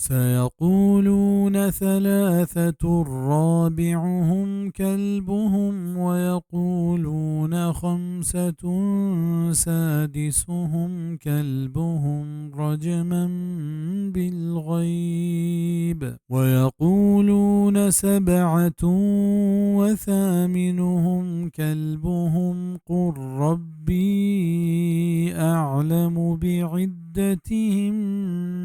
سيقولون ثلاثة رابعهم كلبهم ويقولون خمسة سادسهم كلبهم رجما بالغيب ويقولون سبعة وثامنهم كلبهم قل ربي أعلم بعدتهم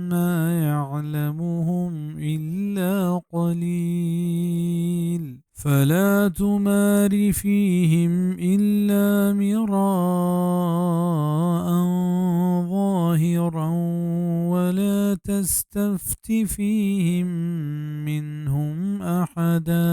ما يعلمهم إلا قليل فلا تمار فيهم إلا مراء ظاهرا ولا تستفت فيهم منهم أحدا۔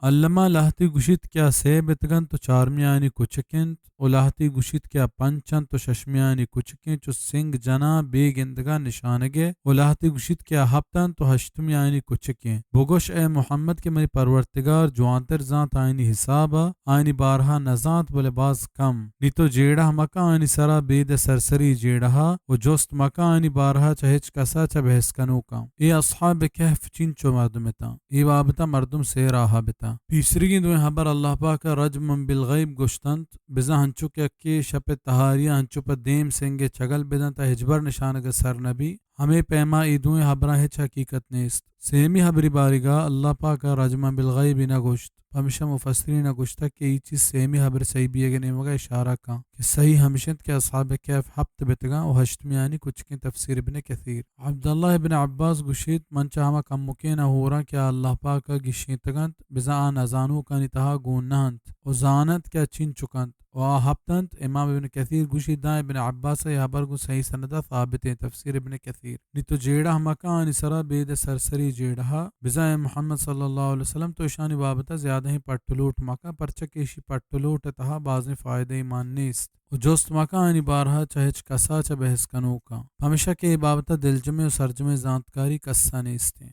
الما لہتے گوشیت کہ آ سئے بیتگ انت و چارمیانی کچک انت، و لہتے گوشیت کہ آ پنچ انت و ششمیانی کچکیں چو سنگ جناں بے گندگا نشانگے، و لہتے گوشیت کہ آ ہپت انت و ہشتمیانی کچکیں۔ بگوش اے محمد کہ منی پرورتگار جوانتر زانت آیانی حسابا، آیانی بارہا نزانت بلے باز کم۔ نی تو جیڑہ مکن آیانی سرا بید سرسری جیڑہا و جست مکن آیانی بارہا چہ ہچ کسا چہ بحث کنوکاں۔ اے اصحاب کہف چینچو مردم اتاں؟ اے بابتا مردم سے راہا بتاں۔ پیسریگیں دوئیں ہبر اللہ پاکا رجما بالغیب گوشتنت، بزاں ہنچو کہ یکے شپ ء تہاری ء ہنچو پہ دیم سنگ ء چگل بدنت ء ہچبر نشانگ ء سر نہ بی، ہمے پیما اے دوئیں ہبراں ہچ حقیقت نیست۔ سیمی ہبری باریگا اللہ پاک ء رجما بالغیب ء نہ گوشت، پمشا مفسرین ء گوشتگ کہ اے چیز سیمی ہبر صحیح بیگ ء نیمگا اشارہ کن کہ صحیح ہمش انت کہ اصحاب کہف ہپت بتگاں و ہشتمیانی کچکیں۔ تفسیر ابن کثیر۔ عبداللہ ابن عباس گوشیت، من چہ ہما کمکین ء ہوراں کہ آ اللہ پاک ء گیشینتگ انت، بزاں آ نزانوکانی تہا گون نہ انت و زان انت کہ آ چینچک انت و آ ہپت انت۔ امام ابن کثیر گوشی، داں ابن عباس ء اے ہبر گوں صحیح سند ء ثابت انت۔ تفسیر ابن کثیر۔ نی تو جیڑہ مکن آنی سرا بید سرسری جیڑہ ء، بزاں اے محمد صلی اللہ علیہ وسلم تو اشانی بابت ء زیادہیں پٹ و لوٹ مکن، پرچہ کہ اشی پٹ و لوٹ ء تہا بازیں فائدہ مان نیست۔ و جست مکن آنی بارہا چہ ہچ کسا چہ بحث کنوکاں، پمشا کہ اے بابت ء دلجمیں و سرجمیں زانتکاری کسا نیستیں۔